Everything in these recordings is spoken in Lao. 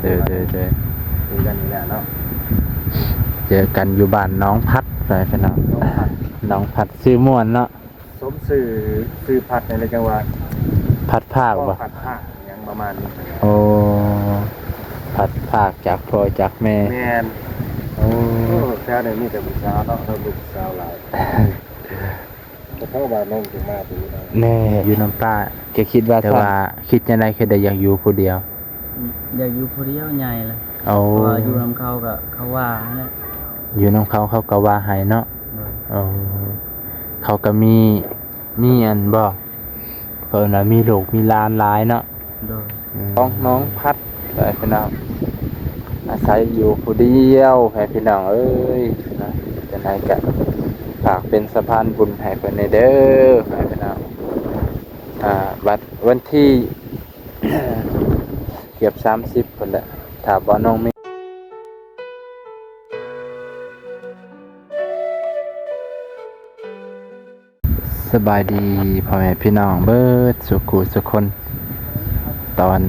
ໂດຍ ໂດຍ ໂດຍ ເຈີກັນອີກແລ້ວເນາະ ເຈີກັນຢູ່ບ້ານໜອງພັດ ໄປພີ່ນ້ອງ ໜອງພັດ ໜອງພັດຊື່ມ່ວນເນາະ ສົມຊື່ ຊື່ພັດນີ້ແຫຼະ ຈັ່ງວ່າ ພັດພາກບໍ່? ພັດພາກ ຫຍັງປະມານນີ້ ໂອ້ ພັດພາກຈາກພໍ່ຈາກແມ່ ແມ່ນ ໂອ້ ໂອ້ ແຖວນີ້ມີແຕ່ຜູ້ສາວເນາະ ເຮົາລູກສາວຫຼາຍ ກໍເພາະວ່ານ້ອງຈະມາຜູ້ດຽວ ແນ່ ຢູ່ນຳປ້າ ກໍຄິດວ່າ ແຕ່ວ່າ ຊັ້ນ ຄິດຈັ່ງໃດຄືໄດ້ຢາກຢູ່ຜູ້ດຽວ? ຢາກຢູ່ຜູ້ດຽວໃຫຍ່ລະ ໂອ້ ເພາະວ່າຢູ່ນຳເຂົາກໍເຂົາວ່າຫັ້ນແຫຼະ ຢູ່ນຳເຂົາ ເຂົາກໍວ່າໃຫ້ເນາະ ໂດຍ ໂອ້ ເຂົາກໍມີ ມີອັນບໍ່ ເຂົາເອີ້ນວ່າມີລູກມີຫຼານຫຼາຍເນາະ ໂດຍ ອືມ ຂອງນ້ອງພັດ ໄປພີ່ນ້ອງ ອາໄສຢູ່ຜູ້ດຽວ ໄປພີ່ນ້ອງເອີຍນະ ຈັ່ງໃດກໍຝາກເປັນສະພານບຸນໃຫ້ເພິ່ນແດ່ເດີ ໄປພີ່ນ້ອງ ອ່າ ວັນ ວັນທີ ເກືອບສາມສິບພຸ້ນແຫຼະ ຖ້າບໍ່ນ້ອງມີ ສະບາຍດີພໍ່ແມ່ພີ່ນ້ອງເບິດສູ່ຄູ່ສູ່ຄົນ ຕອນ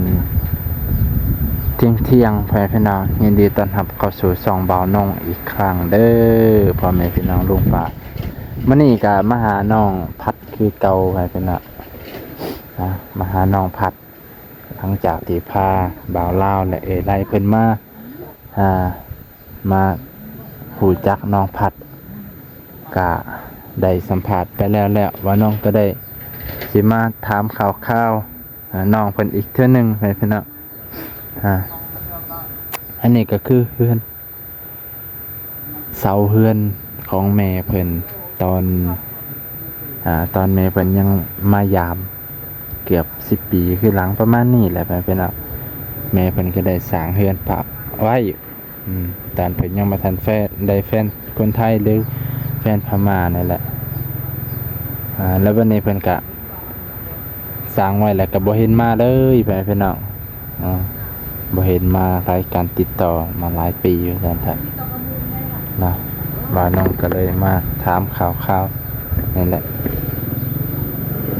ທ່ຽງໆ ພໍ່ແມ່ພີ່ນ້ອງ ຍິນດີຕ້ອນຮັບເຂົ້າສູ່ຊ່ອງບ່າວນົງອີກຄັ້ງເດີພໍ່ແມ່ພີ່ນ້ອງລຸງປ້າ ມື້ນີ້ກໍມາຫານ້ອງພັດຄືເກົ່າ ພໍ່ແມ່ພີ່ນ້ອງ ນະ ມາຫານ້ອງພັດ ຫຼັງຈາກທີ່ພາບ່າວລາວ ແລະ ເອື້ອຍໄລເພິ່ນມາ ອ່າ ມາຮູ້ຈັກນ້ອງພັດ ກະໄດ້ສຳພາດໄປແລ້ວ ແລ້ວວ່ານ້ອງກໍໄດ້ຊິມາຖາມຂ່າວຄາວ ອ່າ ນ້ອງເພິ່ນອີກເທື່ອໜຶ່ງ ພີ່ນ້ອງ ອ່າ ອັນນີ້ກໍຄືເຮືອນ ເສົາເຮືອນຂອງແມ່ເພິ່ນ ຕອນ ອ່າ ຕອນແມ່ເພິ່ນຍັງມາຢາມ ເກືອບສິບປີຄືຫຼັງປະມານນີ້ແຫຼະ ພີ່ນ້ອງ ແມ່ເພິ່ນກໍໄດ້ສ້າງເຮືອນພັກໄວ້ ອືມ ຕອນເພິ່ນຍັງບໍ່ທັນແຟນ ໄດ້ແຟນຄົນໄທ ຫຼື ແຟນພະມ້ານີ້ແຫຼະ ອ່າ ແລ້ວບັດນີ້ເພິ່ນກະ ສ້າງໄວ້ແລ້ວກໍບໍ່ເຫັນມາເລີຍ ພີ່ນ້ອງ ເນາະ ບໍ່ເຫັນມາ ໄຮ້ການຕິດຕໍ່ມາຫຼາຍປີວ່າຊັ້ນເຖາະເນາະ ບ່າວນົງກໍເລີຍມາຖາມຂ່າວຄາວນີ້ແຫຼະ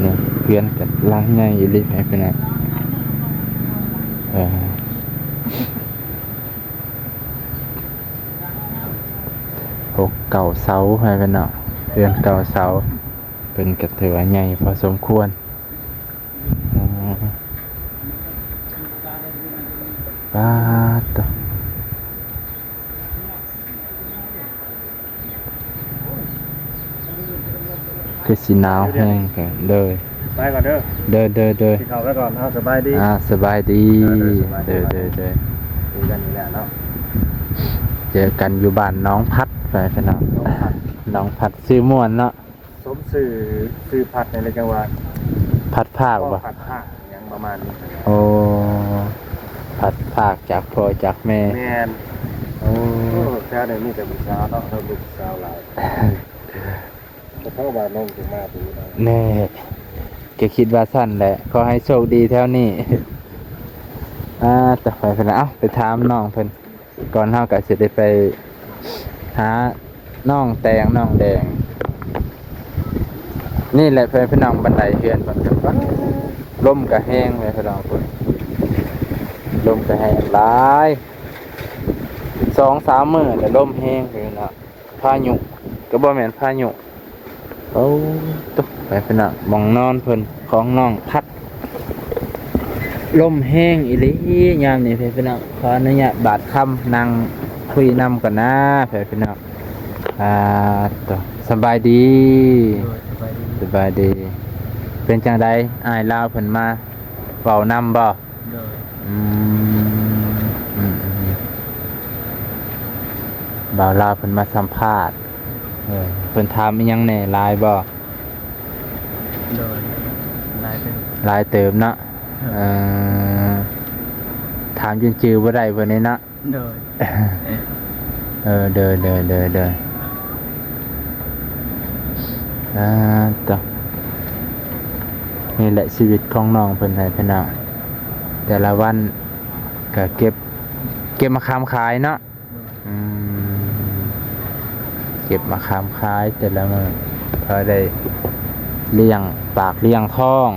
ນີ້ເຮືອນກໍຫຼັງໃຫຍ່ອີ່ຫຼີ ພີ່ນ້ອງ ເອີ ຫົກເກົ້າເສົາ ພີ່ນ້ອງ ເຮືອນເກົ້າເສົາ ເພິ່ນກໍຖືວ່າໃຫຍ່ພໍສົມຄວນ ອືມ ປາດໂທ້ ຄືຊິໜາວແຮງແທ້ ໂດຍ ໄປກ່ອນເດີ ໂດຍ ໂດຍ ໂດຍ ກິນເຂົ້າໄປກ່ອນ ເອົາ ສະບາຍດີ ອ່າ ສະບາຍດີ ເອີ ສະບາຍດີ ໂດຍ ໂດຍ ໂດຍ ເຈີກັນອີກແລ້ວເນາະ ເຈີກັນຢູ່ບ້ານໜອງພັດ ໄປພີ່ນ້ອງ ໜອງພັດ ໜອງພັດ ຊື່ມ່ວນເນາະ ສົມຊື່ ຊື່ພັດນີ້ແຫຼະ ຈັ່ງວ່າ ພັດພາກບໍ່? ພັດພາກ ຫຍັງປະມານນີ້ ໂອ້ ພັດພາກຈາກພໍ່ຈາກແມ່ ແມ່ນ ໂອ້ ໂອ້ ແຖວນີ້ມີແຕ່ຜູ້ສາວເນາະ ເຮົາລູກສາວຫຼາຍ ກໍເພາະວ່ານ້ອງຈະມາຜູ້ດຽວ ແນ່ ກໍຄິດວ່າຊັ້ນແຫຼະ ຂໍໃຫ້ໂຊກດີແຖວນີ້ ອ່າ ຕໍ່ໄປເພິ່ນ ເອົ້າ ໄປຖາມນ້ອງເພິ່ນ ກ່ອນເຮົາກໍຊິໄດ້ໄປຫານ້ອງແຕງ ນ້ອງແດງ ນີ້ແຫຼະ ເພື່ອນພີ່ນ້ອງ ບັນໄດເຮືອນເພິ່ນ ລົມກໍແຮງເລີຍພີ່ນ້ອງ ລົມກໍແຮງຫຼາຍ ສອງສາມມື້ແລ້ວ ລົມແຮງເລີຍເນາະ ພາຍຸ ກໍບໍ່ແມ່ນພາຍຸ ໂອ້ ຕົກໄປພີ່ນ້ອງ ໝ່ອງນອນເພິ່ນ ຂອງນ້ອງພັດ ລົມແຮງອີ່ຫຼີຍາມນີ້ພີ່ນ້ອງ ຂໍອະນຸຍາດບາດຄຳນັ່ງຄຸຍນຳກ່ອນນາພີ່ນ້ອງ ອ່າ ໂຕ ສະບາຍດີ ໂດຍ ສະບາຍດີ ສະບາຍດີ ເປັນຈັ່ງໃດ ອ້າຍລາວເພິ່ນມາເວົ້ານຳບໍ່? ໂດຍ ອືມ ອືມ ອືມ ບ່າວລາວເພິ່ນມາສຳພາດ ເອີ ເພິ່ນຖາມອີ່ຫຍັງແດ່ ຫຼາຍບໍ່? ໂດຍ ຫຼາຍເຕີບ ຫຼາຍເຕີບເນາະ ໂດຍ ເອີ ຖາມຈົນຈື່ບໍ່ໄດ້ເພິ່ນນີ້ເນາະ ໂດຍ ເອີ ໂດຍ ໂດຍ ໂດຍ ໂດຍ ອ່າ ໂຕ ນີ້ແຫຼະຊີວິດຂອງນ້ອງເພິ່ນໃຫ້ພີ່ນ້ອງ ແຕ່ລະວັນກໍເກັບ ເກັບມະຂາມຂາຍເນາະ ອືມ ເກັບມະຂາມຂາຍແຕ່ລະມື້ ພໍໄດ້ລ້ຽງປາກລ້ຽງທ້ອງ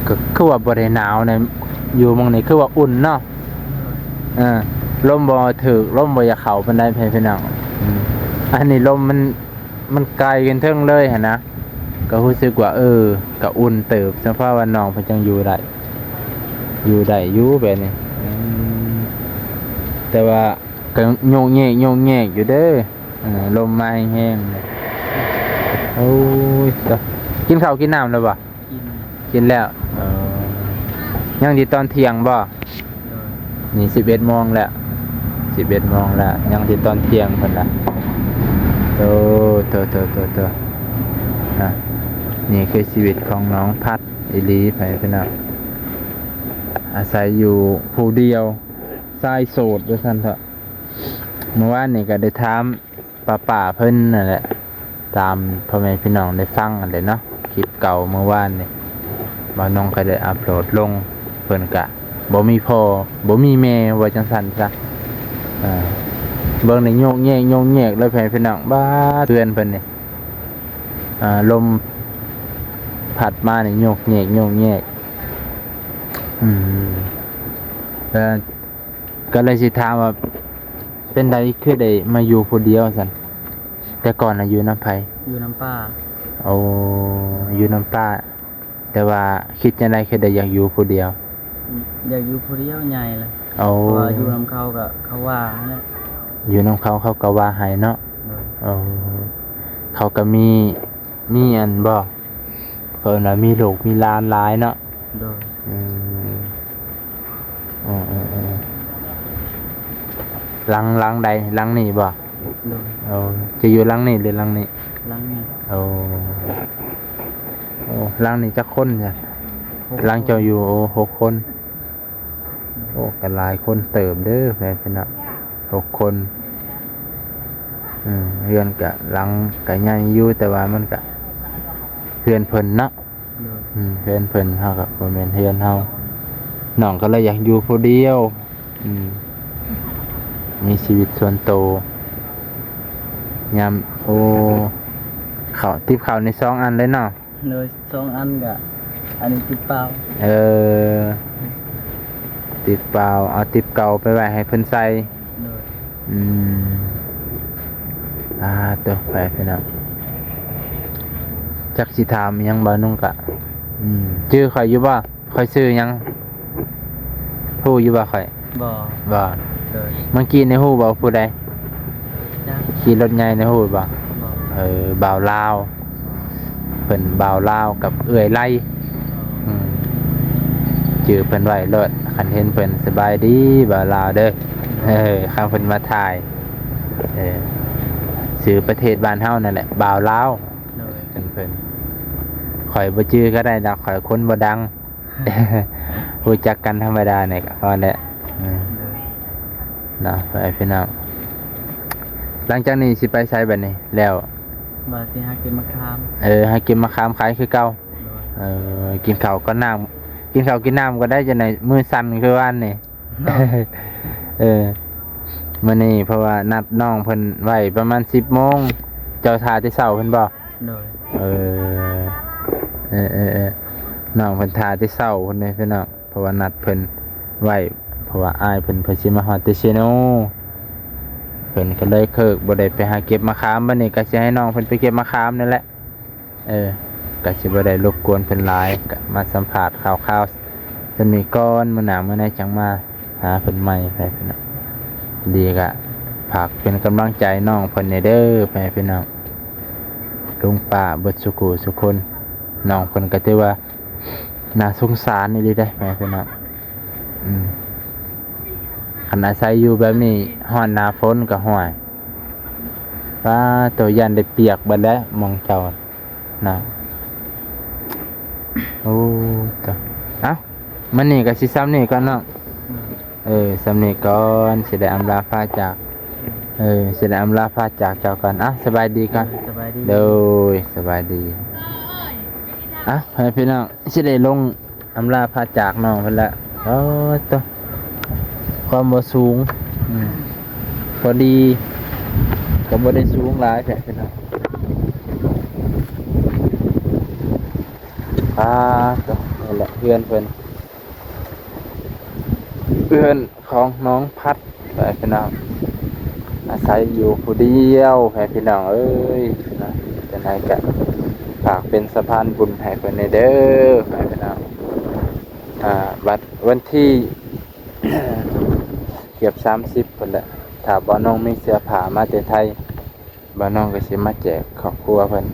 ກໍຄືວ່າບໍ່ໄດ້ໜາວນະ ຢູ່ໝ່ອງນີ້ຄືວ່າອຸ່ນເນາະ. ເອີ ລົມບໍ່ຖືກ ລົມບໍ່ຢາກເຂົ້າປານໃດ ພີ່ນ້ອງ. ອືມ ອັນນີ້ລົມມັນ ມັນໄກຂຶ້ນເທິງເລີຍຫັ້ນນະ ກໍຮູ້ສຶກວ່າ ເອີ ກໍອຸ່ນເຕີບ ສະເພາະວ່ານ້ອງເພິ່ນຈັ່ງຢູ່ໄດ້ ຢູ່ໄດ້ຢູ່ແບບນີ້. ອືມ ແຕ່ວ່າກໍໂຍກເຍກໂຍກເຍກຢູ່ເດີ. ເອີ ລົມມາແຮງໆ ໂອ້ຍ ກິນເຂົ້າກິນນ້ຳແລ້ວບໍ່? ກິນ ກິນແລ້ວ. ເອີ ຍັງຊິຕອນທ່ຽງບໍ່? ໂດຍ ນີ້ສິບເອັດໂມງແລ້ວ ສິບເອັດໂມງແລ້ວ ຍັງຊິຕອນທ່ຽງພຸ້ນລະ. ໂຕ ໂຕ ໂຕ ໂຕ ໂຕ ນະ ນີ້ຄືຊີວິດຂອງນ້ອງພັດອີ່ຫຼີ ພີ່ນ້ອງ. ອາໄສຢູ່ຜູ້ດຽວ ຊາຍໂສດວ່າຊັ້ນເຖາະ. ເມື່ອວານນີ້ກໍໄດ້ຖາມ ປ້າໆເພິ່ນນັ້ນແຫຼະ ຕາມພໍ່ແມ່ພີ່ນ້ອງໄດ້ຟັງຫັ້ນແຫຼະເນາະ. ຄລິບເກົ່າເມື່ອວານນີ້ ບ່າວນົງກໍໄດ້ອັບໂຫຼດລົງ ເພິ່ນກະບໍ່ມີພໍ່ບໍ່ມີແມ່ ວ່າຈັ່ງຊັ້ນຊະ. ເອີ ເບິ່ງໄດ້ໂຍກແຍກໂຍກແຍກເລີຍ ແມ່ພີ່ນ້ອງ. ບາດ ເຮືອນເພິ່ນນີ້ ເອີ ລົມພັດມານີ້ໂຍກແຍກໂຍກແຍກ. ອືມ ເອີ ກໍເລີຍຊິຖາມວ່າ ເປັນໃດຄືໄດ້ມາຢູ່ຜູ້ດຽວຊັ້ນ? ແຕ່ກ່ອນນະຢູ່ນຳໃຜ? ຢູ່ນຳປ້າ. ໂອ້ ຢູ່ນຳປ້າ. ແຕ່ວ່າຄິດຈັ່ງໃດຄືໄດ້ຢາກຢູ່ຜູ້ດຽວ? ຢາກຢູ່ຜູ້ດຽວໃຫຍ່ລະ. ໂອ້ ເພາະວ່າຢູ່ນຳເຂົາກໍເຂົາວ່າຫັ້ນແຫຼະ. ຢູ່ນຳເຂົາ ເຂົາກໍວ່າໃຫ້ເນາະ. ໂດຍ. ໂອ້ ເຂົາກໍມີ ມີອັນບໍ່ ເຂົາເອີ້ນວ່າມີລູກມີຫຼານຫຼາຍເນາະ. ໂດຍ. ອືມ ເອີ ເອີ ເອີ ຫຼັງ ຫຼັງໃດ? ຫຼັງນີ້ບໍ່? ໂດຍ. ໂອ້ ຈະຢູ່ຫຼັງນີ້ຫຼືຫຼັງນີ້? ຫຼັງນີ້. ໂອ້ ໂອ້ ຫຼັງນີ້ຈັກຄົນຊະ? ຫົກ ຫຼັງເຈົ້າຢູ່ ຄົນ. ໂອ້ ຫົກຄົນ. ໂອ້ ກໍຫຼາຍຄົນເຕີບເດີ ແມ່ນພີ່ນ້ອງ ຫົກຄົນ. ເຮືອນກໍຫຼັງກໍໃຫຍ່ຢູ່ ແຕ່ວ່າມັນກໍເຮືອນເພິ່ນເນາະ. ໂດຍ. ອືມ ເຮືອນເພິ່ນ ເຮົາກໍບໍ່ແມ່ນເຮືອນເຮົາ. ນ້ອງກໍເລີຍຢາກຢູ່ຜູ້ດຽວ ອືມ ມີຊີວິດສ່ວນໂຕ. ຍາມ ໂອ້ ເຂົ້າ ຕິບເຂົ້ານີ້ສອງອັນເລີຍເນາະ. ໂດຍ. ສອງອັນກະ ອັນນີ້ຕິບເປົ່າ. ເອີ ຕິບເປົ່າ ເອົາຕິບເກົ່າໄປໄວ້ໃຫ້ເພິ່ນໃສ່. ໂດຍ. ອືມ ອ່າ ໂຕ ໄປພີ່ນ້ອງ ຈັກຊິຖາມອີ່ຫຍັງ ບ່າວນຸ່ງກະ ອືມ ຈື່ຂ້ອຍຢູ່ບໍ່? ຂ້ອຍຊື່ຫຍັງ? ຮູ້ຢູ່ບໍ່ຂ້ອຍ? ບໍ່. ບໍ່. ໂດຍ. ເມື່ອກີ້ນີ້ຮູ້ບໍ່ຜູ້ໃດ? ຈັກ. ຂີ່ລົດໃຫຍ່ນີ້ຮູ້ບໍ່? ບໍ່. ເອີ ບ່າວລາວ ເພິ່ນບ່າວລາວກັບເອື້ອຍໄລ. ອໍ. ອືມ ຈື່ເພິ່ນໄວ້ໂລດ ຄັນເຫັນເພິ່ນ. ສະບາຍດີບ່າວລາວເດີ. ເອີ ຄັນເພິ່ນມາຖ່າຍ ເອີ ຊື່ປະເທດບ້ານເຮົານັ້ນແຫຼະ ບ່າວລາວ. ໂດຍ. ເພິ່ນ ເພິ່ນ ຂ້ອຍບໍ່ຈື່ກໍໄດ້ດອກ ຂ້ອຍຄົນບໍ່ດັງ. ຮູ້ຈັກກັນທຳມະດານີ້ກໍພໍແລ້ວ. ອືມ ໂດຍ ເນາະ ໄປພີ່ນ້ອງ. ຫຼັງຈາກນີ້ຊິໄປໃສບັດນີ້ແລ້ວ? ວ່າຊິຫາເກັບໝາກຂາມ. ເອີ ຫາເກັບໝາກຂາມຂາຍຄືເກົ່າ. ໂດຍ. ເອີ ກິນເຂົ້າກັບນ້ຳ ກິນເຂົ້າກິນນ້ຳກໍໄດ້ ຈັ່ງໃດມືສັ່ນຄືວານນີ້. ເອີ ມື້ນີ້ເພາະວ່ານັດນ້ອງເພິ່ນໄວ້ປະມານສິບໂມງ ເຈົ້າຖ້າແຕ່ເຊົ້າເພິ່ນບໍ່? ໂດຍ. ເອີ ເອີ ເອີ ເອີ ນ້ອງເພິ່ນຖ້າແຕ່ເຊົ້າພຸ້ນເດ້ພີ່ນ້ອງ ເພາະວ່ານັດເພິ່ນໄວ້ ເພາະວ່າອ້າຍເພິ່ນ ເພິ່ນຊິມາຮອດແຕ່ເຊໂນ ເພິ່ນກໍເລີຍເຄີກບໍ່ໄດ້ໄປຫາເກັບໝາກຂາມ. ບັດນີ້ກໍຊິໃຫ້ນ້ອງເພິ່ນໄປເກັບໝາກຂາມນີ້ແຫຼະ. ເອີ ກໍຊິບໍ່ໄດ້ລົບກວນເພິ່ນຫຼາຍ ກໍມາສຳພາດຂ່າວໆສ່ຳນີ້ກ່ອນ ມື້ໜ້າມື້ໃນຈັ່ງມາຫາເພິ່ນໃໝ່. ໄປພີ່ນ້ອງ ດີກໍຝາກເປັນກຳລັງໃຈນ້ອງເພິ່ນແດ່ເດີ ໄປພີ່ນ້ອງ ລຸງປ້າເບິດສູ່ຜູ້ສູ່ຄົນ. ນ້ອງເພິ່ນກໍຖືວ່າໜ້າສົງສານອີ່ຫຼີເດ້ ໄປພີ່ນ້ອງ. ອືມ ຄັນອາໄສຢູ່ແບບນີ້ ຮ້ອນໜ້າຝົນກໍຫ້ວຍ ປາໂຕ ຢ້ານໄດ້ປຽກເບິດແຫຼະໝ່ອງເຈົ້າ. ນະ ໂອ້ ຕາ ເອົ້າ ມື້ນີ້ກໍຊິສ່ຳນີ້ກ່ອນເນາະ. ເອີ ສ່ຳນີ້ກ່ອນ ຊິໄດ້ອຳລາພາຈາກ ເອີ ຊິໄດ້ອຳລາພາຈາກເຈົ້າກ່ອນ. ເອົ້າ ສະບາຍດີກ່ອນ. ເອີ ສະບາຍດີ. ໂດຍ ສະບາຍດີ. ເອົ້າ ໃຫ້ພີ່ນ້ອງ ຊິໄດ້ລົງ ອຳລາພາຈາກນ້ອງເພິ່ນລະ. ໂອ້ໂຕ ຄວາມບໍ່ສູງ ອືມ ພໍດີ ກໍບໍ່ໄດ້ສູງຫຼາຍແທ້ພີ່ນ້ອງ. ອ່າ ໂຕ ນີ້ແຫຼະ ເຮື ເຮືອນເພິ່ນ ເຮືອນຂອງນ້ອງພັດ ໄປພີ່ນ້ອງ ອາໄສຢູ່ຜູ້ດຽວ ໄປພີ່ນ້ອງເອີຍນະ. ຈັ່ງໃດກະຝາກເປັນສະພານບຸນໃຫ້ເພິ່ນແດ່ເດີ ໄປພີ່ນ້ອງ. ອ່າ ວັນ ວັນທີ ເກືອບສາມສິບພຸ້ນແຫຼະ ຖ້າບ່າວນ້ອງມີເສື້ອຜ້າມາແຕ່ໄທ ບ່າວນ້ອງກໍຊິມາແຈກຄອບຄົວເພິ່ນ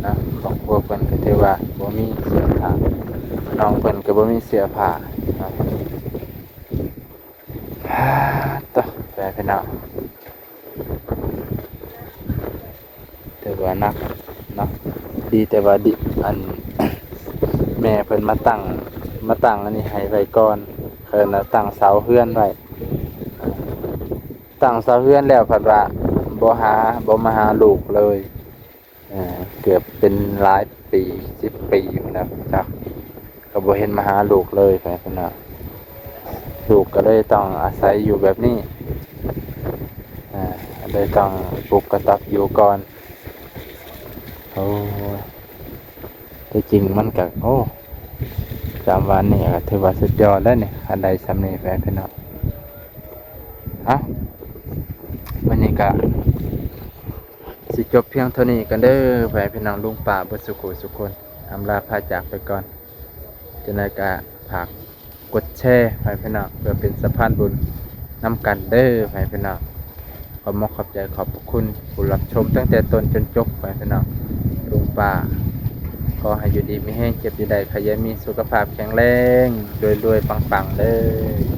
ນະ. ຄອບຄົວເພິ່ນກໍຖືວ່າບໍ່ມີເສື້ອຜ້າ ນ້ອງເພິ່ນກໍບໍ່ມີເສື້ອຜ້ານະ. ໂຕ ແຕ່ພີ່ນ້ອງ ຖືວ່າໜັກເນາະ. ດີແຕ່ວ່າດີ ອັນ ແມ່ເພິ່ນມາຕັ້ງ ມາຕັ້ງອັນນີ້ໃຫ້ໄວ້ກ່ອນ ເອີ້ນວ່າຕັ້ງເສົາເຮືອນໄວ້. ຕັ້ງເສົາເຮືອນແລ້ວພັດວ່າບໍ່ຫາ ບໍ່ມາຫາລູກເລີຍ. ເອີ ເກືອບເປັນຫຼາຍປີ ສິບປີພຸ້ນນະ ຈັກ ກໍບໍ່ເຫັນມາຫາລູກເລີຍ ໄປພຸ້ນນະ. ລູກກໍເລີຍຕ້ອງອາໄສຢູ່ແບບນີ້ ເອີ ເລີຍຕ້ອງປຸກກະຕັອບຢູ່ກ່ອນ. ໂອ້ຍ ທີ່ຈິງມັນກໍ ໂອ້ ຈຳວ່ານີ້ກໍຖືວ່າສຸດຍອດແລ້ວນີ້ ຄັນໄດ້ຊ່ຳນີ້ ໄປພີ່ນ້ອງ. ເອົ້າ ມື້ນີ້ກໍຊິຈົບພຽງເທົ່ານີ້ກັນເດີ ໄປພີ່ນ້ອງ ລຸງປ້າເບິດສູ່ຜູ້ສູ່ຄົນ ອຳລາພາຈາກໄປກ່ອນ. ຈັ່ງໃດກໍຝາກ ກົດແຊ ໃຫ້ພີ່ນ້ອງ ເພື່ອເປັນສະພານບຸນນຳກັນເດີ ໃຫ້ພີ່ນ້ອງ. ຂອບມຸກຂອບໃຈ ຂອບພະຄຸນຜູ້ຮັບຊົມຕັ້ງແຕ່ຕົ້ນຈົນຈົບ ໃຫ້ພີ່ນ້ອງ. ລຸງປ້າ ຂໍໃຫ້ຢູ່ດີມີແຮງ ເຈັບຢ່າໄດ້ ໄຂ້ຢ່າມີ ສຸຂະພາບແຂງແຮງ ລວຍໆ ປັງໆ ເດີ.